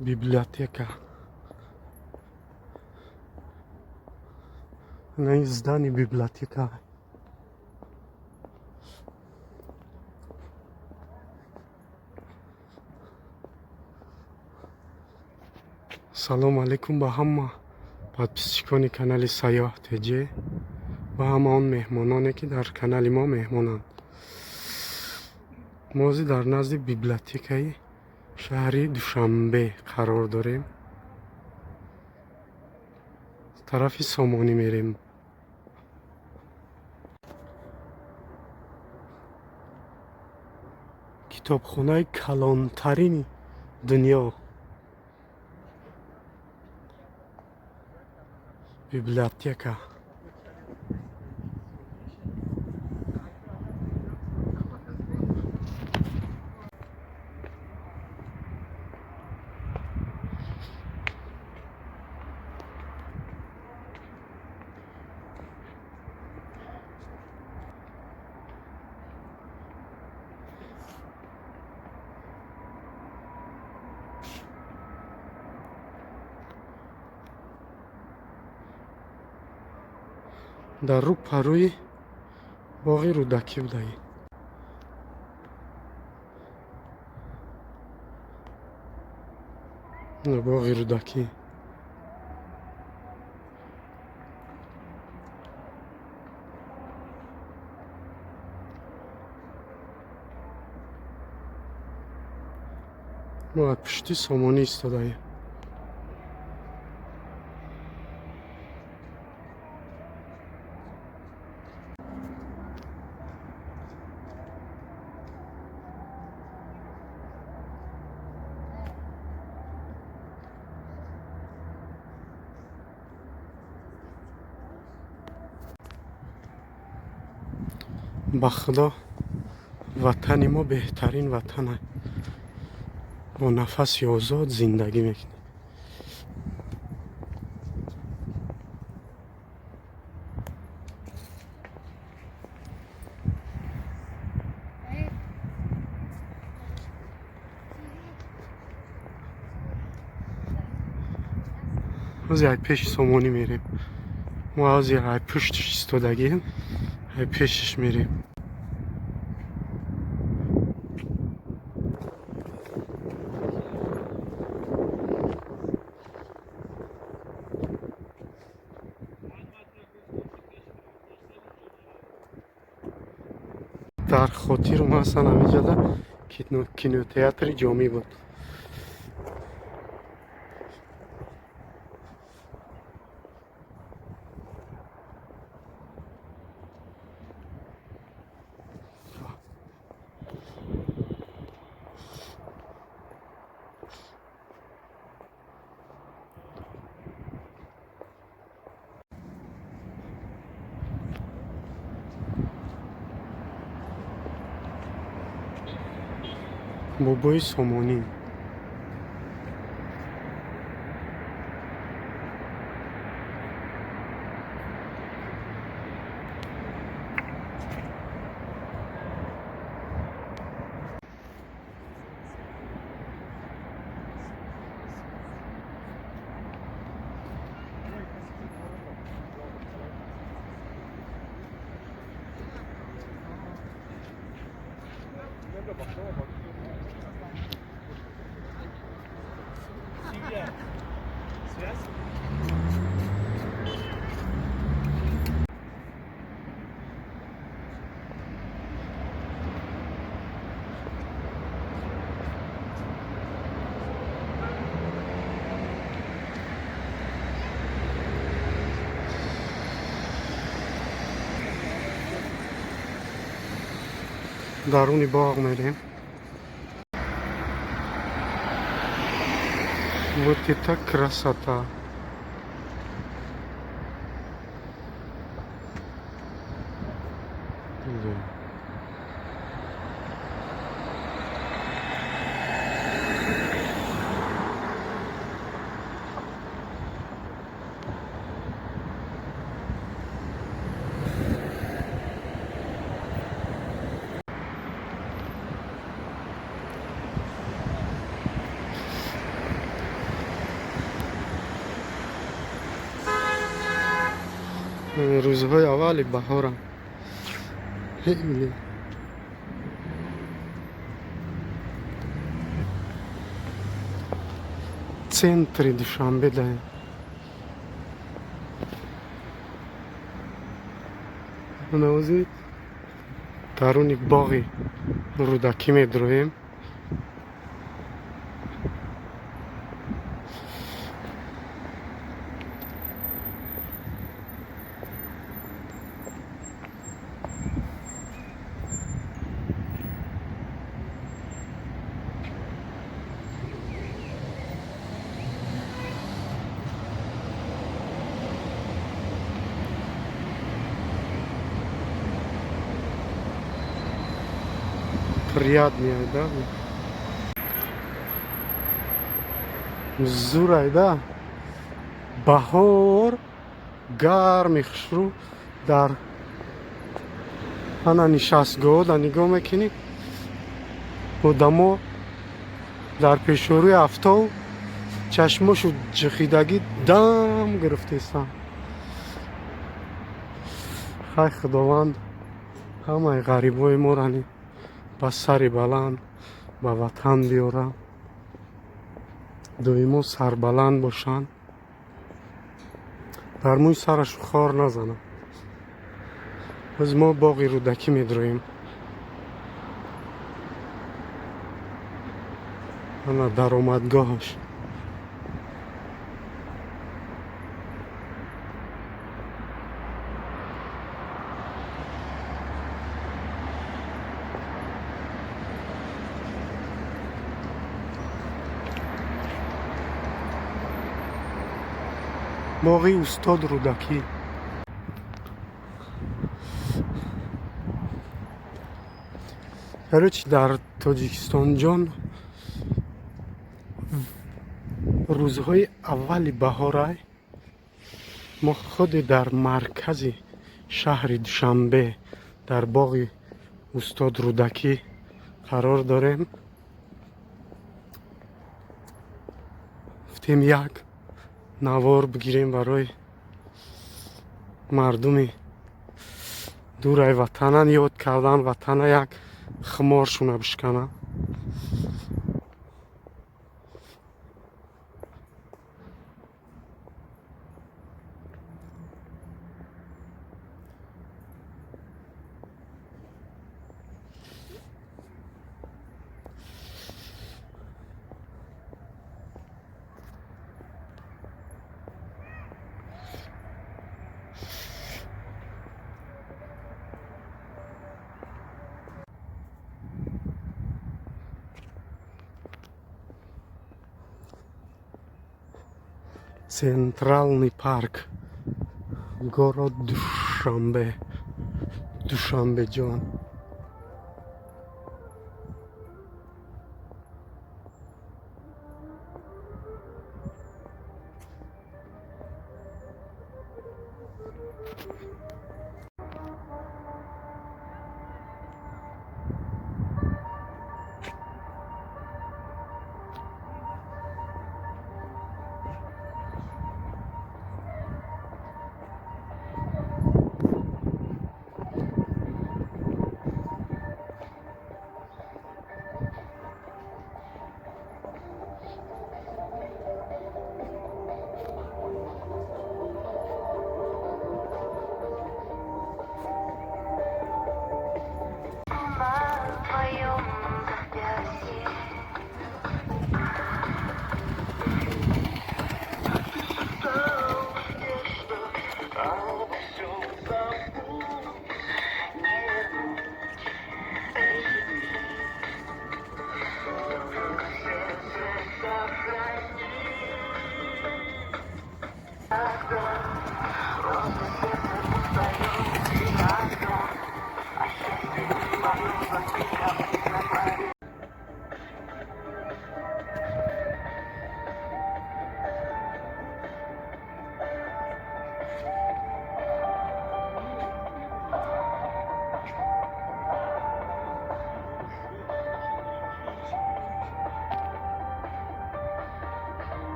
Библиотека. На ин здани библиотека. Салому алейкум ба ҳама подписчикони канали Сайёҳ ТЖ ва ҳама он меҳмононе, ки дар канали мо меҳмонанд. Мо ҳозир дар назди библиотекаи шаҳри Душанбе қарор дорем. Тарафи Сомонӣ мерем. Китобхонаи калонтарини дунё, библиотека. Дар рӯ парӯи боғи Рӯдакӣ будаи. Боғи Рӯдакӣ. Мо аз пушти Сомонӣ истодаем. Ба Худо, ватани мо беҳтарин ватана. Бо нафаси озод зиндагӣ мекунем. Ҳозир ай пеши Сомонӣ мерем. Мо ҳозир ай пуштиш истодагием, ай пешиш мерем. Дар хотирум ҳастан, ҳамиҷода кинотеатри Ҷомӣ буд. Бобои Сомонӣ. Даруни боғ мерем. Вот это красота! Да. Рӯзҳои аввали баҳорам. Хеле центри Душанбе даем. Навози даруни боғи Рӯдакӣ медроем. Приятный, да? Зурай, да? Баҳор гарми хушрӯ дар ана нишастгоҳ да нигоҳ мекунӣ, одамо дар пешорӯи афтоб чашмошу ҷихидагӣ дам гирифтестанд. Хай, Худованд ҳамаи ғарибои моро ба сари баланд ба ватан биёрад, доимо сарбаланд бошанд, дар мӯи сарашу хор назананд. Боз мо боғи Рӯдакӣ медроем. Ана даромадгоҳаш. Боғи устод Рӯдакӣ. Короче, дар Тоҷикистонҷон рӯзҳои аввали баҳорай. Мо худи дар маркази шаҳри Душанбе дар боғи устод Рӯдакӣ қарор дорем. Гуфтем, як навор бигирем барои мардуми дурай ватанан, ёд кардан ватана, як хуморшуна бишканад. Центральный парк, город Душанбе, Душанбеҷон.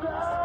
Ура!